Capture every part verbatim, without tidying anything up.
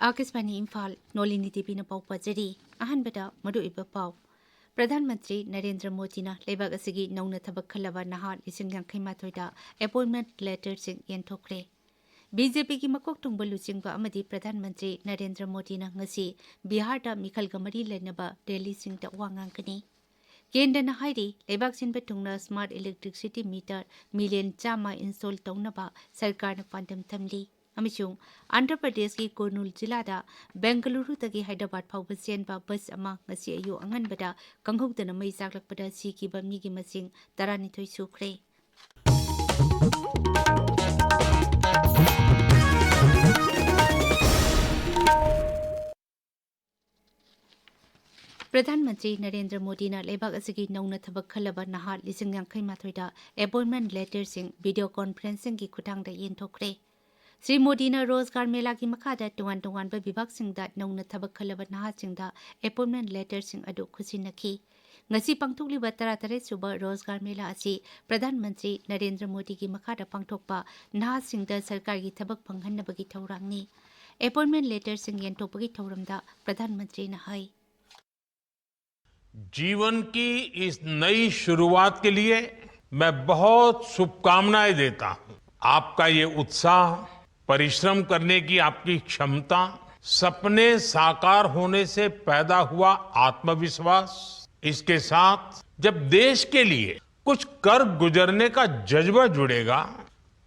ꯑꯥꯀꯥꯁꯕꯥꯅꯤ ꯏꯝꯐꯥꯜ, ꯅꯣꯂꯤꯅꯤ ꯗꯦꯕꯤꯅ ꯄꯥꯎ ꯄꯥꯖꯔꯤ꯫ ꯑꯍꯥꯟꯕꯗ ꯃꯔꯨꯑꯣꯏꯕ ꯄꯥꯎ꯫ ꯄ꯭ꯔꯙꯥꯟ ꯃꯟꯇ꯭ꯔꯤ ꯅꯔꯦꯟꯗ꯭ꯔ ꯃꯣꯗꯤꯅ ꯂꯩꯕꯥꯛ ꯑꯁꯤꯒꯤ ꯅꯧꯅ ꯊꯕꯛ ꯈꯜꯂꯕ ꯅꯍꯥ ꯂꯤꯁꯤꯡ ꯌꯥꯡꯈꯩ ꯃꯥꯊꯣꯏꯗ ꯑꯦꯄꯣꯏꯟꯃꯦꯟꯠ ꯂꯦꯇꯔꯁꯤꯡ ꯌꯦꯟꯊꯣꯛꯈ꯭ꯔꯦ꯫ ꯕꯤ ꯖꯦ ꯄꯤꯒꯤ ꯃꯀꯣꯛ ꯊꯣꯡꯕ ꯂꯨꯆꯤꯡꯕ ꯑꯃꯗꯤ ꯄ꯭ꯔꯙꯥꯟ ꯃꯟꯇ꯭ꯔꯤ ꯅꯔꯦꯟꯗ꯭ꯔ ꯃꯣꯗꯤꯅ ꯉꯁꯤ ꯕꯤꯍꯥꯔꯗ ꯃꯤꯈꯜꯒ ꯃꯔꯤ ꯂꯩꯅꯕ ꯔꯦꯂꯤꯁꯤꯡꯗ ꯋꯥ ꯉꯥꯡꯒꯅꯤ꯫ ꯀꯦꯟꯗ꯭ꯔꯅ ꯍꯥꯏꯔꯤ, ꯂꯩꯕꯥꯛ ꯁꯤꯟꯕ ꯊꯨꯡꯅ ꯁ꯭ꯃꯥꯔꯠ ꯏꯂꯦꯛꯇ꯭ꯔꯤꯁꯤꯇꯤ ꯃꯤꯇꯔ ꯃꯤꯂꯤꯌꯟ ꯆꯥꯝꯃ ꯏꯟꯁꯇꯣꯜ ꯇꯧꯅꯕ ꯁꯔꯀꯥꯔꯅ ꯄꯥꯟꯗꯝ ꯊꯝꯂꯤ꯫ ꯑꯃꯁꯨꯡ ꯑꯟꯙ꯭ꯔ ꯄ꯭ꯔꯗꯦꯁꯀꯤ ꯀꯨꯔꯅꯨꯜ ꯖꯤꯂꯥꯗ ꯕꯦꯡꯒꯂꯨꯔꯨꯗꯒꯤ ꯍꯥꯏꯗ꯭ꯔꯕꯥꯗ ꯐꯥꯎꯕ ꯆꯦꯟꯕ ꯕꯁ ꯑꯃ ꯉꯁꯤ ꯑꯌꯨꯛ ꯑꯉꯟꯕꯗ ꯈꯪꯍꯧꯗꯅ ꯃꯩ ꯆꯥꯛꯂꯛꯄꯗ ꯁꯤꯈꯤꯕ ꯃꯤꯒꯤ ꯃꯁꯤꯡ ꯇꯔꯥꯅꯤꯊꯣꯏ ꯁꯨꯈ꯭ꯔꯦ꯫ ꯄ꯭ꯔꯙꯥꯟ ꯃꯟꯇ꯭ꯔꯤ ꯅꯔꯦꯟꯗ꯭ꯔ ꯃꯣꯗꯤꯅ ꯂꯩꯕꯥꯛ ꯑꯁꯤꯒꯤ ꯅꯧꯅ ꯊꯕꯛ ꯈꯜꯂꯕ ꯅꯍꯥ ꯂꯤꯁꯤꯡ ꯌꯥꯡꯈꯩ ꯃꯥꯊꯣꯏꯗ ꯑꯦꯄꯣꯏꯟꯃꯦꯟꯠ ꯂꯦꯇꯔꯁꯤꯡ ꯚꯤꯗꯤꯑꯣ ꯀꯣꯟꯐꯔꯦꯟꯁꯤꯡꯒꯤ ꯈꯨꯠꯊꯥꯡꯗ ꯌꯦꯟꯊꯣꯛꯈ꯭ꯔꯦ꯫ ꯁ꯭ꯔꯤ ꯃꯣꯗꯤꯅ ꯔꯣꯖꯒꯥꯔ ꯃꯦꯂꯥꯒꯤ ꯃꯈꯥꯗ ꯇꯣꯉꯥꯟ ꯇꯣꯉꯥꯟꯕ ꯕꯤꯚꯥꯒꯁꯤꯡꯗ ꯅꯧꯅ ꯊꯕꯛ ꯈꯜꯂꯕ ꯅꯍꯥꯁꯤꯡꯗ ꯑꯦꯄꯣꯏꯟꯃꯦꯟꯠ ꯂꯦꯇꯔꯁꯤꯡ ꯑꯗꯨ ꯈꯨꯠꯁꯤꯟꯅꯈꯤ꯫ ꯉꯁꯤ ꯄꯥꯡꯊꯣꯛꯂꯤꯕ ꯇꯔꯥꯇꯔꯦꯠ ꯁꯨꯕ ꯔꯣꯖꯒꯥꯔ ꯃꯦꯂꯥ ꯑꯁꯤ ꯄ꯭ꯔꯙꯥꯟ ꯃꯟꯇ꯭ꯔꯤ ꯅꯔꯦꯟꯗ꯭ꯔ ꯃꯣꯗꯤꯒꯤ ꯃꯈꯥꯗ ꯄꯥꯡꯊꯣꯛꯄ ꯅꯍꯥꯁꯤꯡꯗ ꯁꯔꯀꯥꯔꯒꯤ ꯊꯕꯛ ꯐꯪꯍꯟꯅꯕꯒꯤ ꯊꯧꯔꯥꯡꯅꯤ꯫ ꯑꯦꯄꯣꯏꯟꯃꯦꯟꯠ ꯂꯦꯇꯔꯁꯤꯡ ꯌꯦꯟꯊꯣꯛꯄꯒꯤ ꯊꯧꯔꯝꯗ ꯄ꯭ꯔꯙꯥꯟ ꯃꯟꯇ꯭ꯔꯤꯅ ꯍꯥꯏ꯫ जीवन की इस नई शुरुआत के लिए मैं बहुत शुभकामनाएं देता हूं। आपका ये उत्साह, परिश्रम करने की आपकी क्षमता, सपने साकार होने से पैदा हुआ आत्मविश्वास, इसके साथ जब देश के लिए कुछ कर गुजरने का जज्बा जुड़ेगा,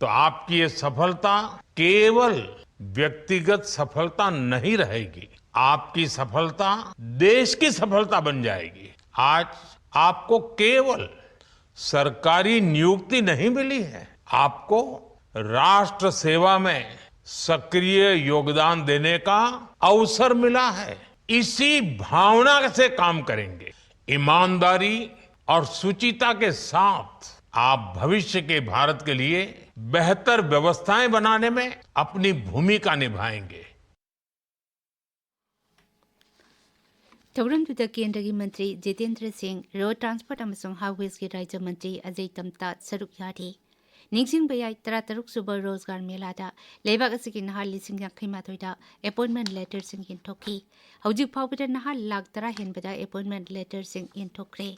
तो आपकी ये सफलता केवल व्यक्तिगत सफलता नहीं रहेगी, आपकी सफलता देश की सफलता बन जाएगी। आज आपको केवल सरकारी नियुक्ति नहीं मिली है, आपको राष्ट्र सेवा में सक्रिय योगदान देने का अवसर मिला है। इसी भावना से काम करेंगे। ईमानदारी और शुचिता के साथ आप भविष्य के भारत के लिए बेहतर व्यवस्थाएं बनाने में अपनी भूमिका निभाएंगे। ꯊꯧꯔꯝꯗꯨꯗ ꯀꯦꯟꯗ꯭ꯔꯒꯤ ꯃꯟꯇ꯭ꯔꯤ ꯖꯤꯇꯦꯟꯗ꯭ꯔ ꯁꯤꯡ, ꯔꯣꯗ ꯇ꯭ꯔꯥꯟꯁꯄꯣꯔꯠ ꯑꯃꯁꯨꯡ ꯍꯥꯏꯋꯦꯁꯀꯤ ꯔꯥꯖ꯭ꯌ ꯃꯟꯇ꯭ꯔꯤ ꯑꯖꯌ ꯇꯝꯇꯥ ꯁꯔꯨꯛ ꯌꯥꯔꯤ꯫ ꯅꯤꯡꯁꯤꯡꯕ ꯌꯥꯏ, ꯇꯔꯥꯇꯔꯨꯛ ꯁꯨꯕ ꯔꯣꯖꯒꯥꯔ ꯃꯦꯂꯥꯗ ꯂꯩꯕꯥꯛ ꯑꯁꯤꯒꯤ ꯅꯍꯥ ꯂꯤꯁꯤꯡ ꯌꯥꯡꯈꯩ ꯃꯥꯊꯣꯏꯗ appointment letterꯁꯤꯡ ꯌꯦꯟꯊꯣꯛꯈꯤ꯫ ꯍꯧꯖꯤꯛ ꯐꯥꯎꯕꯗ ꯅꯍꯥ ꯂꯥꯈ ꯇꯔꯥ ꯍꯦꯟꯕꯗ appointment letterꯁꯤꯡ ꯌꯦꯟꯊꯣꯛꯈ꯭ꯔꯦ꯫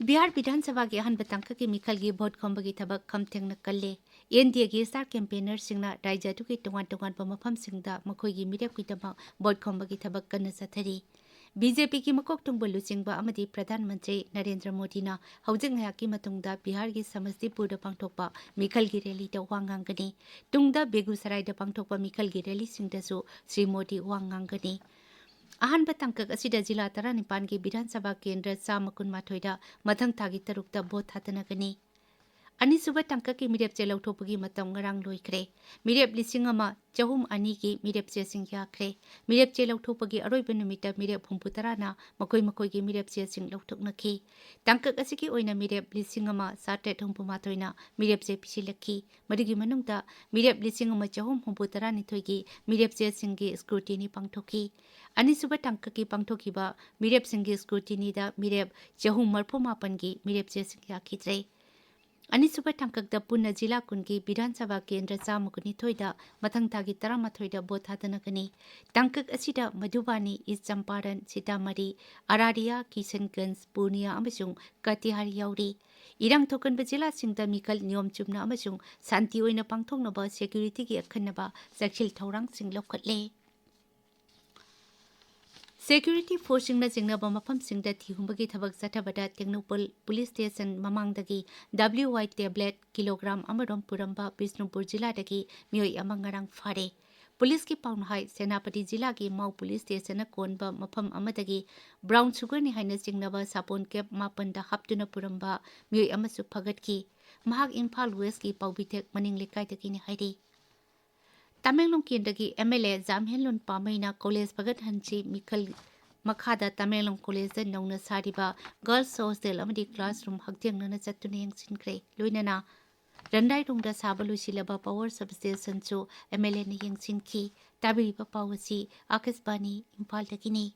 ꯕꯤꯍꯥꯔ ꯕꯤꯙꯥꯟ ꯁꯚꯥꯒꯤ ꯑꯍꯥꯟꯕ ꯇꯥꯡꯀꯛꯀꯤ ꯃꯤꯈꯜꯒꯤ ꯚꯣꯠ ꯈꯣꯝꯕꯒꯤ ꯊꯕꯛ ꯈꯝ ꯊꯦꯡꯅ ꯀꯜꯂꯦ꯫ ꯑꯦꯟ ꯗꯤ ꯑꯦꯒꯤ star campaignerꯁꯤꯡꯅ ꯔꯥꯖ꯭ꯌ ꯑꯗꯨꯒꯤ ꯇꯣꯉꯥꯟ ꯇꯣꯉꯥꯟꯕ ꯃꯐꯝꯁꯤꯡꯗ ꯃꯈꯣꯏꯒꯤ ꯃꯤꯔꯦꯞꯀꯤꯗꯃꯛ ꯚꯣꯠ ꯈꯣꯝꯕꯒꯤ ꯊꯕꯛ ꯀꯟꯅ ꯆꯠꯊꯔꯤ꯫ ꯕꯤ ꯖꯦ ꯄꯤꯒꯤ ꯃꯀꯣꯛ ꯊꯣꯡꯕ ꯂꯨꯆꯤꯡꯕ ꯑꯃꯗꯤ ꯄ꯭ꯔꯙꯥꯟ ꯃꯟꯇ꯭ꯔꯤ ꯅꯔꯦꯟꯗ꯭ꯔ ꯃꯣꯗꯤꯅ ꯍꯧꯖꯤꯛ ꯉꯥꯏꯍꯥꯛꯀꯤ ꯃꯇꯨꯡꯗ ꯕꯤꯍꯥꯔꯒꯤ ꯁꯃꯁꯇꯤꯄꯨꯔꯗ ꯄꯥꯡꯊꯣꯛꯄ ꯃꯤꯈꯜꯒꯤ rallyꯗ ꯋꯥ ꯉꯥꯡꯒꯅꯤ꯫ ꯇꯨꯡꯗ ꯕꯦꯒꯨꯁꯔꯥꯏꯗ ꯄꯥꯡꯊꯣꯛꯄ ꯃꯤꯈꯜꯒꯤ rallyꯁꯤꯡꯗꯁꯨ ꯁ꯭ꯔꯤ ꯃꯣꯗꯤ ꯋꯥ ꯉꯥꯡꯒꯅꯤ꯫ ꯑꯍꯥꯟꯕ ꯇꯥꯡꯀꯛ ꯑꯁꯤꯗ ꯖꯤꯂꯥ ꯇꯔꯥꯅꯤꯄꯥꯟꯒꯤ ꯕꯤꯙꯥꯟ ꯁꯚꯥ ꯀꯦꯟꯗ꯭ꯔ ꯆꯥꯝꯃ ꯀꯨꯟꯃꯥꯊꯣꯏꯗ ꯃꯊꯪ ꯊꯥꯒꯤ ꯇꯔꯨꯛꯇ ꯚꯣꯠ ꯊꯥꯗꯅꯒꯅꯤ꯫ ꯑꯅꯤꯁꯨꯕ ꯇꯥꯡꯀꯛꯀꯤ ꯃꯤꯔꯦꯞ ꯆꯦ ꯂꯧꯊꯣꯛꯄꯒꯤ ꯃꯇꯝ ꯉꯔꯥꯡ ꯂꯣꯏꯈ꯭ꯔꯦ꯫ ꯃꯤꯔꯦꯞ ꯂꯤꯁꯤꯡ ꯑꯃ ꯆꯍꯨꯝ ꯑꯅꯤꯒꯤ ꯃꯤꯔꯦꯞ ꯆꯦꯁꯤꯡ ꯌꯥꯈ꯭ꯔꯦ꯫ ꯃꯤꯔꯦꯞ ꯆꯦ ꯂꯧꯊꯣꯛꯄꯒꯤ ꯑꯔꯣꯏꯕ ꯅꯨꯃꯤꯠꯇ ꯃꯤꯔꯦꯞ ꯍꯨꯝꯐꯨ ꯇꯔꯥꯅ ꯃꯈꯣꯏ ꯃꯈꯣꯏꯒꯤ ꯃꯤꯔꯦꯞ ꯆꯦꯁꯤꯡ ꯂꯧꯊꯣꯛꯅꯈꯤ꯫ ꯇꯥꯡꯀꯛ ꯑꯁꯤꯒꯤ ꯑꯣꯏꯅ ꯃꯤꯔꯦꯞ ꯂꯤꯁꯤꯡ ꯑꯃ ꯆꯥꯇ꯭ꯔꯦꯠ ꯍꯨꯝꯐꯨ ꯃꯥꯊꯣꯏꯅ ꯃꯤꯔꯦꯞ ꯆꯦ ꯄꯤꯁꯤꯜꯂꯛꯈꯤ꯫ ꯃꯗꯨꯒꯤ ꯃꯅꯨꯡꯗ ꯃꯤꯔꯦꯞ ꯂꯤꯁꯤꯡ ꯑꯃ ꯆꯍꯨꯝ ꯍꯨꯝꯐꯨ ꯇꯔꯥꯅꯤꯊꯣꯏꯒꯤ ꯃꯤꯔꯦꯞ ꯆꯦꯁꯤꯡꯒꯤ scrutiny ꯄꯥꯡꯊꯣꯛꯈꯤ꯫ ꯑꯅꯤꯁꯨꯕ ꯇꯥꯡꯀꯛꯀꯤ ꯄꯥꯡꯊꯣꯛꯈꯤꯕ ꯃꯤꯔꯦꯞꯁꯤꯡꯒꯤ scrutinyꯗ ꯃꯤꯔꯦꯞ ꯆꯍꯨꯝ ꯃꯔꯤꯐꯨ ꯃꯥꯄꯟꯒꯤ ꯃꯤꯔꯦꯞ ꯆꯦꯁꯤꯡ ꯌꯥꯈꯤꯗ꯭ꯔꯦ꯫ ꯑꯅꯤꯁꯨꯕ ꯇꯥꯡꯀꯛꯇ ꯄꯨꯟꯅ ꯖꯤꯂꯥ ꯀꯨꯟꯒꯤ ꯕꯤꯙꯥꯟ ꯁꯚꯥ ꯀꯦꯟꯗ꯭ꯔ ꯆꯥꯝꯃ ꯀꯨꯟꯅꯤꯊꯣꯏꯗ ꯃꯊꯪ ꯊꯥꯒꯤ ꯇꯔꯥꯃꯥꯊꯣꯏꯗ ꯚꯣꯠ ꯊꯥꯗꯅꯒꯅꯤ꯫ ꯇꯥꯡꯀꯛ ꯑꯁꯤꯗ ꯃꯙꯨꯕꯥꯅꯤ, ꯏꯁ ꯆꯝꯄꯥꯔꯟ, ꯁꯤꯇꯥꯃꯥꯔꯤ, ꯑꯔꯥꯔꯤꯌꯥ, ꯀꯤꯁꯟꯒꯟꯖ, ꯄꯨꯔꯅꯤꯌꯥ ꯑꯃꯁꯨꯡ ꯀꯇꯤꯍꯥꯔ ꯌꯥꯎꯔꯤ꯫ ꯏꯔꯥꯡ ꯊꯣꯛꯀꯟꯕ ꯖꯤꯂꯥꯁꯤꯡꯗ ꯃꯤꯈꯜ ꯅꯤꯌꯣꯝ ꯆꯨꯝꯅ ꯑꯃꯁꯨꯡ ꯁꯥꯟꯇꯤ ꯑꯣꯏꯅ ꯄꯥꯡꯊꯣꯛꯅꯕ securityꯒꯤ ꯑꯈꯟꯅꯕ ꯆꯦꯛꯁꯤꯜ ꯊꯧꯔꯥꯡꯁꯤꯡ ꯂꯧꯈꯠꯂꯦ꯫ Security forceꯁꯤꯡꯅ ꯆꯤꯡꯅꯕ ꯃꯐꯝꯁꯤꯡꯗ ꯊꯤꯍꯨꯝꯕꯒꯤ ꯊꯕꯛ ꯆꯠꯊꯕꯗ ꯇꯦꯡꯅꯧꯄꯜ police station ꯃꯃꯥꯡꯗꯒꯤ W Y tablet kilogram ꯑꯃꯔꯣꯝ ꯄꯨꯔꯝꯕ ꯕꯤꯁꯅꯨꯄꯨꯔ ꯖꯤꯂꯥꯗꯒꯤ ꯃꯤꯑꯣꯏ ꯑꯃ ꯉꯔꯥꯡ ꯐꯥꯔꯦ꯫ Policeꯀꯤ ꯄꯥꯎꯅ ꯍꯥꯏ, ꯁꯦꯅꯥꯄꯇꯤ ꯖꯤꯂꯥꯒꯤ ꯃꯥꯎ police stationꯅ ꯀꯣꯟꯕ ꯃꯐꯝ ꯑꯃꯗꯒꯤ brown sugarꯅꯤ ꯍꯥꯏꯅ ꯆꯤꯡꯅꯕ ꯁꯥꯄꯣꯟ cap ꯃꯥꯄꯟꯗ ꯍꯥꯞꯇꯨꯅ ꯄꯨꯔꯝꯕ ꯃꯤꯑꯣꯏ ꯑꯃꯁꯨ ꯐꯒꯠꯈꯤ꯫ ꯃꯍꯥꯛ ꯏꯝꯐꯥꯜ Westꯀꯤ ꯄꯥꯎꯕꯤꯊꯦꯛ ꯃꯅꯤꯡ ꯂꯩꯀꯥꯏꯗꯒꯤꯅꯤ ꯍꯥꯏꯔꯤ꯫ ꯇꯃꯦꯡꯂꯣꯡ ꯀꯦꯟꯗ꯭ꯔꯒꯤ M L A ꯖꯥꯝꯍꯦꯟꯂꯨꯟ ꯄꯥꯃꯩꯅ college ꯐꯒꯠꯍꯟꯁꯤ ꯃꯤꯈꯜ ꯃꯈꯥꯗ ꯇꯃꯦꯡꯂꯣꯡ collegeꯇ ꯅꯧꯅ ꯁꯥꯔꯤꯕ girls hostel ꯑꯃꯗꯤ classroom ꯍꯛꯊꯦꯡꯅꯅ ꯆꯠꯇꯨꯅ ꯌꯦꯡꯁꯤꯟꯈ꯭ꯔꯦ꯫ ꯂꯣꯏꯅꯅ ꯔꯟꯗꯥꯏꯔꯣꯡꯗ ꯁꯥꯕ ꯂꯣꯏꯁꯤꯜꯂꯕ power substationꯁꯨ M L Aꯅ ꯌꯦꯡꯁꯤꯟꯈꯤ꯫ ꯇꯥꯕꯤꯔꯤꯕ ꯄꯥꯎ ꯑꯁꯤ ꯑꯥꯀꯥꯁꯕꯥꯅꯤ ꯏꯝꯐꯥꯜꯗꯒꯤꯅꯤ꯫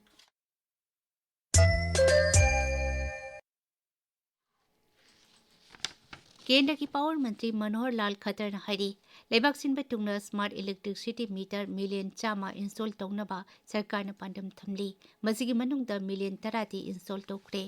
ꯀꯦꯟꯗ꯭ꯔꯒꯤ ꯄꯥꯋꯔ ꯃꯟꯇ꯭ꯔꯤ ꯃꯅꯣꯍꯔ ꯂꯥꯜ ꯈꯠꯇꯔꯅ ꯍꯥꯏꯔꯤ, ꯂꯩꯕꯥꯛ ꯁꯤꯟꯕ ꯊꯨꯡꯅ ꯁ꯭ꯃꯥꯔꯠ ꯏꯂꯦꯛꯇ꯭ꯔꯤꯁꯤꯇꯤ ꯃꯤꯇꯔ ꯃꯤꯂꯤꯌꯟ ꯆꯥꯝꯃ ꯏꯟꯁꯇꯣꯜ ꯇꯧꯅꯕ ꯁꯔꯀꯥꯔꯅ ꯄꯥꯟꯗꯝ ꯊꯝꯂꯤ꯫ ꯃꯁꯤꯒꯤ ꯃꯅꯨꯡꯗ ꯃꯤꯂꯤꯌꯟ ꯇꯔꯥꯗꯤ ꯏꯟꯁꯇꯣꯜ ꯇꯧꯈ꯭ꯔꯦ꯫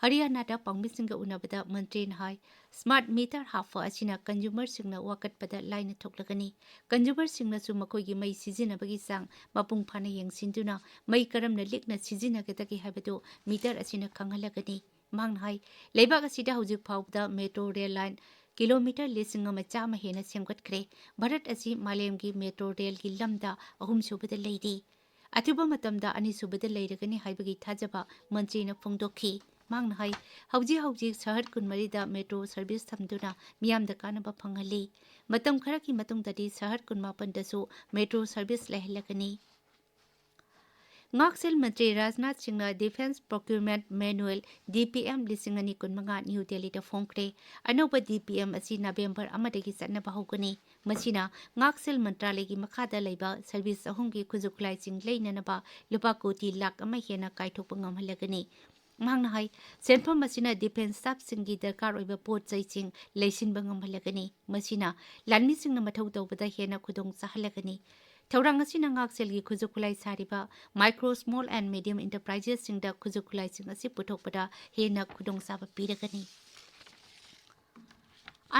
ꯍꯔꯤꯌꯥꯅꯥꯗ ꯄꯥꯎꯃꯤꯁꯤꯡꯒ ꯎꯅꯕꯗ ꯃꯟꯇ꯭ꯔꯤꯅ ꯍꯥꯏ, ꯁ꯭ꯃꯥꯔꯠ ꯃꯤꯇꯔ ꯍꯥꯞꯄ ꯑꯁꯤꯅ ꯀꯟꯖꯨꯃꯔꯁꯤꯡꯅ ꯋꯥꯀꯠꯄꯗ ꯂꯥꯏꯅ ꯊꯣꯛꯂꯒꯅꯤ꯫ ꯀꯟꯖꯨꯃꯔꯁꯤꯡꯅꯁꯨ ꯃꯈꯣꯏꯒꯤ ꯃꯩ ꯁꯤꯖꯤꯟꯅꯕꯒꯤ ꯆꯥꯡ ꯃꯄꯨꯡ ꯐꯥꯅ ꯌꯦꯡꯁꯤꯟꯗꯨꯅ ꯃꯩ ꯀꯔꯝꯅ ꯂꯤꯛꯅ ꯁꯤꯖꯤꯟꯅꯒꯗꯒꯦ ꯍꯥꯏꯕꯗꯨ ꯃꯤꯇꯔ ꯑꯁꯤꯅ ꯈꯪꯍꯜꯂꯒꯅꯤ꯫ ꯃꯍꯥꯛꯅ ꯍꯥꯏ, ꯂꯩꯕꯥꯛ ꯑꯁꯤꯗ ꯍꯧꯖꯤꯛ ꯐꯥꯎꯕꯗ ꯃꯦꯇ꯭ꯔꯣ ꯔꯦꯜ ꯂꯥꯏꯟ ꯀꯤꯂꯣꯃꯤꯇꯔ ꯂꯤꯁꯤꯡ ꯑꯃ ꯆꯥꯝꯃ ꯍꯦꯟꯅ ꯁꯦꯝꯒꯠꯈ꯭ꯔꯦ꯫ ꯚꯥꯔꯠ ꯑꯁꯤ ꯃꯥꯂꯦꯝꯒꯤ ꯃꯦꯇ꯭ꯔꯣ ꯔꯦꯜꯒꯤ ꯂꯝꯗ ꯑꯍꯨꯝꯁꯨꯕꯗ ꯂꯩꯔꯤ꯫ ꯑꯊꯨꯕ ꯃꯇꯝꯗ ꯑꯅꯤꯁꯨꯕꯗ ꯂꯩꯔꯒꯅꯤ ꯍꯥꯏꯕꯒꯤ ꯊꯥꯖꯕ ꯃꯟꯇ꯭ꯔꯤꯅ ꯐꯣꯡꯗꯣꯛꯈꯤ꯫ ꯃꯍꯥꯛꯅ ꯍꯥꯏ, ꯍꯧꯖꯤꯛ ꯍꯧꯖꯤꯛ ꯁꯍꯔ ꯀꯨꯟꯃꯔꯤꯗ ꯃꯦꯇ꯭ꯔꯣ ꯁꯔꯚꯤꯁ ꯊꯝꯗꯨꯅ ꯃꯤꯌꯥꯝꯗ ꯀꯥꯟꯅꯕ ꯐꯪꯍꯜꯂꯤ꯫ ꯃꯇꯝ ꯈꯔꯒꯤ ꯃꯇꯨꯡꯗꯗꯤ ꯁꯍꯔ ꯀꯨꯟꯃꯥꯄꯟꯗꯁꯨ ꯃꯦꯇ꯭ꯔꯣ ꯁꯔꯚꯤꯁ ꯂꯩꯍꯜꯂꯒꯅꯤ꯫ ꯉꯥꯛꯁꯦꯜ ꯃꯟꯇ꯭ꯔꯤ ꯔꯥꯖꯅꯥꯊ ꯁꯤꯡꯅ Defence Procurement Manual, ꯗꯤ ꯄꯤ ꯑꯦꯝ, ꯂꯤꯁꯤꯡ ꯑꯅꯤ ꯀꯨꯟꯃꯉꯥ ꯅ꯭ꯌꯨ ꯗꯦꯜꯂꯤꯗ ꯐꯣꯡꯈ꯭ꯔꯦ꯫ ꯑꯅꯧꯕ ꯗꯤ ꯄꯤ ꯑꯦꯝ ꯑꯁꯤ ꯅꯕꯦꯝꯕꯔ ꯑꯃꯗꯒꯤ ꯆꯠꯅꯕ ꯍꯧꯒꯅꯤ꯫ ꯃꯁꯤꯅ ꯉꯥꯛꯁꯦꯜ ꯃꯟꯇ꯭ꯔꯥꯂꯌꯒꯤ ꯃꯈꯥꯗ ꯂꯩꯕ ꯁꯔꯚꯤꯁ ꯑꯍꯨꯝꯒꯤ ꯈꯨꯠꯁꯨ ꯈꯨꯠꯂꯥꯏꯁꯤꯡ ꯂꯩꯅꯅꯕ ꯂꯨꯄꯥ ꯀꯣꯇꯤ ꯂꯥꯈ ꯑꯃ ꯍꯦꯟꯅ ꯀꯥꯏꯊꯣꯛꯄ ꯉꯝꯍꯜꯂꯒꯅꯤ꯫ ꯃꯍꯥꯛꯅ ꯍꯥꯏ, ꯁꯦꯟꯐꯝ ꯑꯁꯤꯅ ꯗꯤꯐꯦꯟꯁ ꯁ꯭ꯇꯥꯐꯁꯤꯡꯒꯤ ꯗꯔꯀꯥꯔ ꯑꯣꯏꯕ ꯄꯣꯠ ꯆꯩꯁꯤꯡ ꯂꯩꯁꯤꯟꯕ ꯉꯝꯍꯜꯂꯒꯅꯤ꯫ ꯃꯁꯤꯅ ꯂꯥꯟꯃꯤꯁꯤꯡꯅ ꯃꯊꯧ ꯇꯧꯕꯗ ꯍꯦꯟꯅ ꯈꯨꯗꯣꯡ ꯆꯥꯍꯜꯂꯒꯅꯤ꯫ ꯊꯧꯔꯥꯡ ꯑꯁꯤꯅ ꯉꯥꯛꯁꯦꯜꯒꯤ ꯈꯨꯠꯁꯨ ꯈꯨꯠꯂꯥꯏ ꯁꯥꯔꯤꯕ Micro, Small and Medium Enterprises ꯁꯤꯡꯗ ꯈꯨꯠꯁꯨ ꯈꯨꯠꯂꯥꯏꯁꯤꯡ ꯑꯁꯤ ꯄꯨꯊꯣꯛꯄꯗ ꯍꯦꯟꯅ ꯈꯨꯗꯣꯡꯆꯥꯕ ꯄꯤꯔꯒꯅꯤ꯫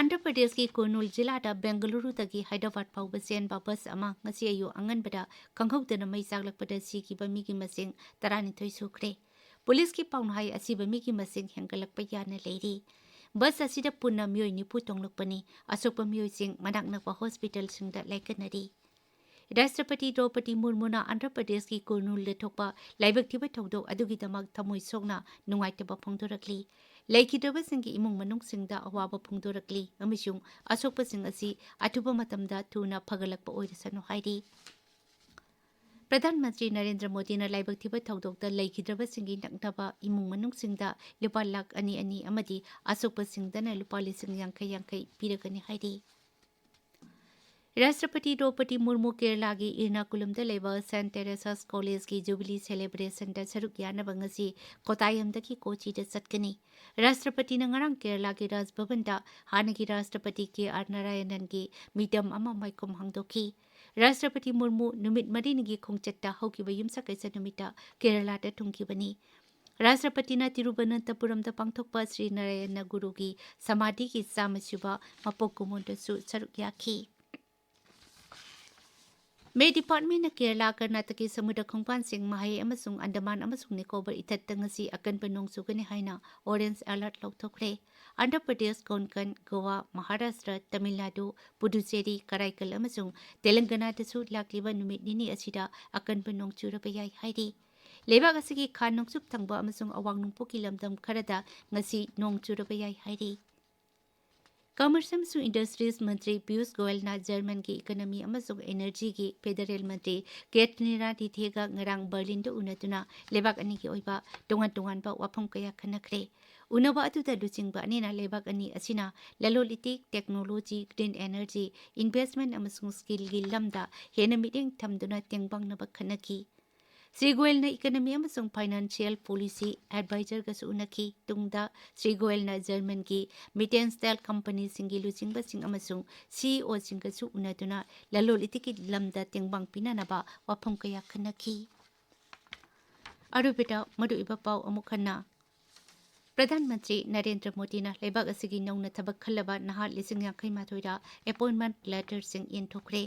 ꯑꯟꯙ꯭ꯔ ꯄ꯭ꯔꯗꯦꯁꯀꯤ ꯀꯨꯔꯅꯨꯜ ꯖꯤꯂꯥꯗ ꯕꯦꯡꯒꯂꯨꯔꯨꯗꯒꯤ ꯍꯥꯏꯗ꯭ꯔꯕꯥꯗ ꯐꯥꯎꯕ ꯆꯦꯟꯕ ꯕꯁ ꯑꯃ ꯉꯁꯤ ꯑꯌꯨꯛ ꯑꯉꯟꯕꯗ ꯈꯪꯍꯧꯗꯅ ꯃꯩ ꯆꯥꯛꯂꯛꯄꯗ ꯁꯤꯈꯤꯕ ꯃꯤꯒꯤ ꯃꯁꯤꯡ ꯇꯔꯥꯅꯤꯊꯣꯏ ꯁꯨꯈ꯭ꯔꯦ꯫ ꯄꯨꯂꯤꯁꯀꯤ ꯄꯥꯎꯅ ꯍꯥꯏ, ꯑꯁꯤꯕ ꯃꯤꯒꯤ ꯃꯁꯤꯡ ꯍꯦꯟꯒꯠꯂꯛꯄ ꯌꯥꯅ ꯂꯩꯔꯤ꯫ ꯕꯁ ꯑꯁꯤꯗ ꯄꯨꯟꯅ ꯃꯤꯑꯣꯏ ꯅꯤꯐꯨ ꯇꯣꯡꯂꯛꯄꯅꯤ꯫ ꯑꯁꯣꯛꯄ ꯃꯤꯑꯣꯏꯁꯤꯡ ꯃꯅꯥꯛ ꯅꯛꯄ ꯍꯣꯁꯄꯤꯇꯥꯜꯁꯤꯡꯗ ꯂꯥꯏꯀꯠꯅꯔꯤ꯫ ꯔꯥꯁꯇ꯭ꯔꯄꯇꯤ ꯗ꯭ꯔꯧꯄꯗꯤ ꯃꯨꯔꯃꯨꯅ ꯑꯟꯙ꯭ꯔ ꯄ꯭ꯔꯗꯦꯁꯀꯤ ꯀꯨꯔꯅꯨꯜꯗ ꯊꯣꯛꯄ ꯂꯥꯏꯕꯛ ꯊꯤꯕ ꯊꯧꯗꯣꯛ ꯑꯗꯨꯒꯤꯗꯃꯛ ꯊꯃꯣꯏ ꯁꯣꯛꯅ ꯅꯨꯡꯉꯥꯏꯇꯕ ꯐꯣꯡꯗꯣꯔꯛꯂꯤ꯫ ꯂꯩꯈꯤꯗ꯭ꯔꯕꯁꯤꯡꯒꯤ ꯏꯃꯨꯡ ꯃꯅꯨꯡꯁꯤꯡꯗ ꯑꯋꯥꯕ ꯐꯣꯡꯗꯣꯔꯛꯂꯤ ꯑꯃꯁꯨꯡ ꯑꯁꯣꯛꯄꯁꯤꯡ ꯑꯁꯤ ꯑꯊꯨꯕ ꯃꯇꯝꯗ ꯊꯨꯅ ꯐꯒꯠꯂꯛꯄ ꯑꯣꯏꯔꯁꯅꯨ ꯍꯥꯏꯔꯤ꯫ ꯄ꯭ꯔꯙꯥꯟ ꯃꯟꯇ꯭ꯔꯤ ꯅꯔꯦꯟꯗ꯭ꯔ ꯃꯣꯗꯤꯅ ꯂꯥꯏꯕꯛ ꯊꯤꯕ ꯊꯧꯗꯣꯛꯇ ꯂꯩꯈꯤꯗ꯭ꯔꯕꯁꯤꯡꯒꯤ ꯅꯛꯅꯕ ꯏꯃꯨꯡ ꯃꯅꯨꯡꯁꯤꯡꯗ ꯂꯨꯄꯥ ꯂꯥꯈ ꯑꯅꯤ ꯑꯅꯤ ꯑꯃꯗꯤ ꯑꯁꯣꯛꯄꯁꯤꯡꯗꯅ ꯂꯨꯄꯥ ꯂꯤꯁꯤꯡ ꯌꯥꯡꯈꯩ ꯌꯥꯡꯈꯩ ꯄꯤꯔꯒꯅꯤ ꯍꯥꯏꯔꯤ꯫ ꯔꯥꯁꯇ꯭ꯔꯄꯇꯤ ꯗ꯭ꯔꯧꯄꯗꯤ ꯃꯨꯔꯃꯨ ꯀꯦꯔꯂꯥꯒꯤ ꯏꯔꯅꯥꯀꯨꯂꯝꯗ ꯂꯩꯕ ꯁꯦꯟꯠ ꯇꯦꯔꯦꯁꯥꯁ ꯀꯣꯂꯦꯖꯀꯤ ꯖꯨꯕꯤꯂꯤ ꯁꯦꯂꯦꯕ꯭ꯔꯦꯁꯟꯗ ꯁꯔꯨꯛ ꯌꯥꯅꯕ ꯉꯁꯤ ꯀꯣꯇꯥꯌꯝꯗꯒꯤ ꯀꯣꯆꯤꯗ ꯆꯠꯀꯅꯤ꯫ ꯔꯥꯁꯇ꯭ꯔꯄꯇꯤꯅ ꯉꯔꯥꯡ ꯀꯦꯔꯂꯥꯒꯤ ꯔꯥꯖ ꯚꯕꯟꯗ ꯍꯥꯟꯅꯒꯤ ꯔꯥꯁꯇ꯭ꯔꯄꯇꯤ ꯀꯦ ꯑꯥꯔ ꯅꯥꯔꯥꯌꯅꯟꯒꯤ ꯃꯤꯇꯝ ꯑꯃ ꯃꯥꯏꯈꯨꯝ ꯍꯥꯡꯗꯣꯛꯈꯤ꯫ ꯔꯥꯁꯇ꯭ꯔꯄꯇꯤ ꯃꯨꯔꯃꯨ ꯅꯨꯃꯤꯠ ꯃꯔꯤꯅꯤꯒꯤ ꯈꯣꯡꯆꯠꯇ ꯍꯧꯈꯤꯕ ꯌꯨꯝꯁꯀꯩꯁ ꯅꯨꯃꯤꯠꯇ ꯀꯦꯔꯂꯥꯗ ꯊꯨꯡꯈꯤꯕꯅꯤ꯫ ꯔꯥꯁꯇ꯭ꯔꯄꯇꯤꯅ ꯇꯤꯔꯨꯕꯅꯟꯇꯄꯨꯔꯝꯗ ꯄꯥꯡꯊꯣꯛꯄ ꯁ꯭ꯔꯤ ꯅꯥꯔꯥꯌꯅ ꯒꯨꯔꯨꯒꯤ ꯁꯃꯥꯙꯤꯒꯤ ꯆꯥꯝꯃ ꯁꯨꯕ ꯃꯄꯣꯛ ꯀꯨꯝꯑꯣꯟꯗꯁꯨ ꯁꯔꯨꯛ ꯌꯥꯈꯤ꯫ ꯃꯦꯠ ꯗꯤꯄꯥꯔꯠꯃꯦꯟꯅ ꯀꯦꯔꯂꯥ, ꯀꯔꯅꯥꯇꯀꯒꯤ ꯁꯃꯨꯗ꯭ꯔ ꯈꯣꯡꯕꯥꯟꯁꯤꯡ, ꯃꯍꯩ ꯑꯃꯁꯨꯡ ꯑꯟꯗꯃꯥꯟ ꯑꯃꯁꯨꯡ ꯅꯤꯀꯣꯕꯔ ꯏꯊꯠꯇ ꯉꯁꯤ ꯑꯀꯟꯕ ꯅꯣꯡ ꯆꯨꯒꯅꯤ ꯍꯥꯏꯅ ꯑꯣꯔꯦꯟꯖ ꯑꯦꯂꯔꯠ ꯂꯧꯊꯣꯛꯈ꯭ꯔꯦ꯫ ꯑꯟꯙ꯭ꯔ ꯄ꯭ꯔꯗꯦꯁ, ꯀꯣꯟꯀꯟ, ꯒꯣꯋꯥ, ꯃꯍꯥꯔꯥꯁꯇ꯭ꯔ, ꯇꯃꯤꯜ ꯅꯥꯗꯨ, ꯄꯨꯗꯨꯆꯦꯔꯤ, ꯀꯔꯥꯏꯀꯜ ꯑꯃꯁꯨꯡ ꯇꯦꯂꯪꯒꯅꯥꯗꯁꯨ ꯂꯥꯛꯂꯤꯕ ꯅꯨꯃꯤꯠ ꯅꯤꯅꯤ ꯑꯁꯤꯗ ꯑꯀꯟꯕ ꯅꯣꯡ ꯆꯨꯔꯕ ꯌꯥꯏ ꯍꯥꯏꯔꯤ꯫ ꯂꯩꯕꯥꯛ ꯑꯁꯤꯒꯤ ꯈꯥ ꯅꯣꯡꯆꯨꯞ ꯊꯪꯕ ꯑꯃꯁꯨꯡ ꯑꯋꯥꯡ ꯅꯣꯡꯄꯣꯛꯀꯤ ꯂꯝꯗꯝ ꯈꯔꯗ ꯉꯁꯤ ꯅꯣꯡ ꯆꯨꯔꯕ ꯌꯥꯏ ꯍꯥꯏꯔꯤ꯫ ꯀꯃꯔꯁ ꯑꯃꯁꯨꯡ ꯏꯟꯗꯁꯇ꯭ꯔꯤꯁ ꯃꯟꯇ꯭ꯔꯤ ꯄꯤꯌꯨꯁ ꯒꯣꯌꯜꯅ ꯖꯔꯃꯟꯒꯤ ꯏꯀꯅꯃꯤ ꯑꯃꯁꯨꯡ ꯑꯦꯅꯔꯖꯤꯒꯤ ꯐꯦꯗꯔꯦꯜ ꯃꯟꯇ꯭ꯔꯤ ꯀꯦꯇ꯭ꯔꯤꯅꯥ ꯗꯤꯊꯦꯒ ꯉꯔꯥꯡ ꯕꯔꯂꯤꯟꯗ ꯎꯅꯗꯨꯅ ꯂꯩꯕꯥꯛ ꯑꯅꯤꯒꯤ ꯑꯣꯏꯕ ꯇꯣꯉꯥꯟ ꯇꯣꯉꯥꯟꯕ ꯋꯥꯐꯝ ꯀꯌꯥ ꯈꯟꯅꯈ꯭ꯔꯦ꯫ ꯎꯅꯕ ꯑꯗꯨꯗ ꯂꯨꯆꯤꯡꯕ ꯑꯅꯤꯅ ꯂꯩꯕꯥꯛ ꯑꯅꯤ ꯑꯁꯤꯅ ꯂꯂꯣꯟ ꯏꯇꯤꯛ, ꯇꯦꯛꯅꯣꯂꯣꯖꯤ, ꯒ꯭ꯔꯤꯟ ꯑꯦꯅꯔꯖꯤ, ꯏꯟꯚꯦꯁ꯭ꯠꯃꯦꯟꯠ ꯑꯃꯁꯨꯡ ꯁ꯭ꯀꯤꯜꯒꯤ ꯂꯝꯗ ꯍꯦꯟꯅ ꯃꯤꯠꯌꯦꯡ ꯊꯝꯗꯨꯅ ꯇꯦꯡꯕꯥꯡꯅꯕ ꯈꯟꯅꯈꯤ꯫ ꯁ꯭ꯔꯤ ꯒꯣꯌꯜꯅ ꯏꯀꯅꯃꯤ ꯑꯃꯁꯨꯡ ꯐꯥꯏꯅꯥꯟꯁꯤꯌꯦꯜ ꯄꯣꯂꯤꯁꯤ ꯑꯦꯗꯚꯥꯏꯖꯔꯒꯁꯨ ꯎꯅꯈꯤ꯫ ꯇꯨꯡꯗ ꯁ꯭ꯔꯤ ꯒꯣꯌꯜꯅ ꯖꯔꯃꯟꯒꯤ ꯃꯤꯇꯦꯟꯁꯇꯦꯜ ꯀꯝꯄꯅꯤꯁꯤꯡꯒꯤ ꯂꯨꯆꯤꯡꯕꯁꯤꯡ ꯑꯃꯁꯨꯡ ꯁꯤꯏꯑꯣꯁꯤꯡꯒꯁꯨ ꯎꯅꯗꯨꯅ ꯂꯂꯣꯟ ꯏꯇꯤꯛꯀꯤ ꯂꯝꯗ ꯇꯦꯡꯕꯥꯡ ꯄꯤꯅꯅꯕ ꯋꯥꯐꯝ ꯀꯌꯥ ꯈꯟꯅꯈꯤ꯫ ꯑꯔꯣꯏꯕꯗ ꯃꯔꯨꯑꯣꯏꯕ ꯄꯥꯎ ꯑꯃꯨꯛ ꯍꯟꯅ꯫ ꯄ꯭ꯔꯙꯥꯟ ꯃꯟꯇ꯭ꯔꯤ ꯅꯔꯦꯟꯗ꯭ꯔ ꯃꯣꯗꯤꯅ ꯂꯩꯕꯥꯛ ꯑꯁꯤꯒꯤ ꯅꯧꯅ ꯊꯕꯛ ꯈꯜꯂꯕ ꯅꯍꯥ ꯂꯤꯁꯤꯡ ꯌꯥꯡꯈꯩ ꯃꯥꯊꯣꯏꯗ ꯑꯦꯄꯣꯏꯟꯃꯦꯟꯠ ꯂꯦꯇꯔꯁꯤꯡ ꯌꯦꯟꯊꯣꯛꯈ꯭ꯔꯦ꯫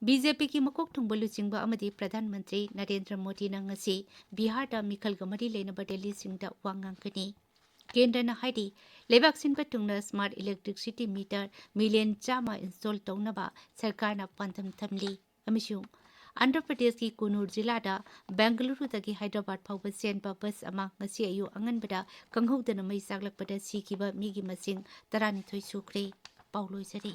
ꯕꯤ ꯖꯦ ꯄꯤꯒꯤ ꯃꯀꯣꯛ ꯊꯣꯡꯕ ꯂꯨꯆꯤꯡꯕ ꯑꯃꯗꯤ ꯄ꯭ꯔꯙꯥꯟ ꯃꯟꯇ꯭ꯔꯤ ꯅꯔꯦꯟꯗ꯭ꯔ ꯃꯣꯗꯤꯅ ꯉꯁꯤ ꯕꯤꯍꯥꯔꯗ ꯃꯤꯈꯜꯒ ꯃꯔꯤ ꯂꯩꯅꯕ ꯔꯦꯂꯤꯁꯤꯡꯗ ꯋꯥ ꯉꯥꯡꯒꯅꯤ꯫ ꯀꯦꯟꯗ꯭ꯔꯅ ꯍꯥꯏꯔꯤ, ꯂꯩꯕꯥꯛ ꯁꯤꯟꯕ ꯊꯨꯡꯅ ꯁ꯭ꯃꯥꯔꯠ ꯏꯂꯦꯛꯇ꯭ꯔꯤꯁꯤꯇꯤ ꯃꯤꯇꯔ ꯃꯤꯂꯤꯌꯟ ꯆꯥꯝꯃ ꯏꯟꯁꯇꯣꯜ ꯇꯧꯅꯕ ꯁꯔꯀꯥꯔꯅ ꯄꯥꯟꯗꯝ ꯊꯝꯂꯤ꯫ ꯑꯃꯁꯨꯡ ꯑꯟꯙ꯭ꯔ ꯄ꯭ꯔꯗꯦꯁꯀꯤ ꯀꯨꯅꯨꯔ ꯖꯤꯂꯥꯗ ꯕꯦꯡꯒꯂꯨꯔꯨꯗꯒꯤ ꯍꯥꯏꯗ꯭ꯔꯕꯥꯗ ꯐꯥꯎꯕ ꯆꯦꯟꯕ ꯕꯁ ꯑꯃ ꯉꯁꯤ ꯑꯌꯨꯛ ꯑꯉꯟꯕꯗ ꯈꯪꯍꯧꯗꯅ ꯃꯩ ꯆꯥꯛꯂꯛꯄꯗ ꯁꯤꯈꯤꯕ ꯃꯤꯒꯤ ꯃꯁꯤꯡ ꯇꯔꯥꯅꯤꯊꯣꯏ ꯁꯨꯈ꯭ꯔꯦ꯫ ꯄꯥꯎ ꯂꯣꯏꯖꯔꯦ꯫